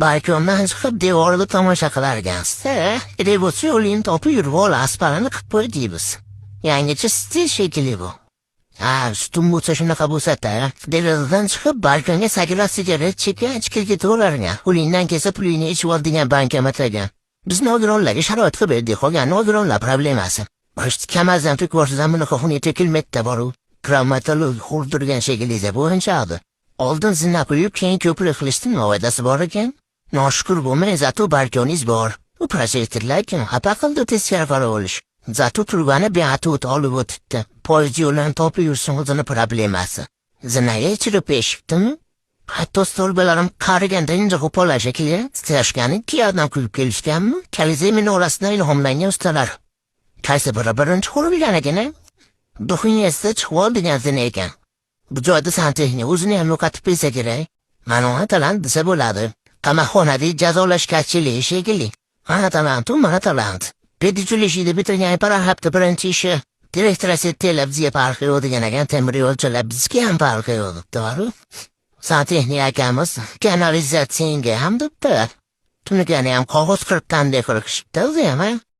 Balkondan chiqib devorda tomosha qilarkansiz. Revolyutsiya yo'lini topib yurib ol, asparini qilib qo'y deymiz. Yangicha stil shekilli bu. Ha, sutun bo'lsa shunaqa bo'lsa-da, derazadan chiqib balkonga sakrab sigaret chekkan ichib ketaverarkan. Qo'lingdan kelsa pulingni ichib ol degan bankomat ekan. Biz nogironlarga sharoit qilib berdik, qolgan nogironlar problemasi. Boshqa kamazdan ko'rsadan bunaqa xunuk tekilmakda boru. Travmatolog qurdirgan shekilli bo'yincha. Oldin zina qo'yib, keyin ko'prik qilishdi, nima foydasi bor ekan? Noshukur bo'lmang, зато balkoningiz bor. U projektorlar kim xafa qildi teskari qarab olish. Зато turbani beatut olib o'tibdi. Poyezd yo'lini topib yursin o'zini problemasi. Zinaga ichirib eshitdimi? Hatto stolbalarim qariganda inja qo'pollar shekilli. Titrashgani ikki odam kulib kelishganmi? Kolizey minorasidan ilhomlangan ustalar. Qaysi biri birinchi qurilgan ekan, a? Duxunyasida chiqib ol degan zina ekan. Bu joyda santexnik o'zini ham yo'qotib qo'ysa kerak. Mana uni talant desa bo'ladi. Qamoqxonada jazolash kachiligi shekilli. Mana talant, u mana talant. Pedучилище bitirgan parahapti birinchi ishi. Direktor televizия farqi yo'q degan ekan, temir yo'lchilar bizga ham farqi yo'q debdi. Santexnik akamiz kanalizatsiyaga ham debdi. Tunugani ham qog'oz qirqqandek qilishibdi o'zi ham, a?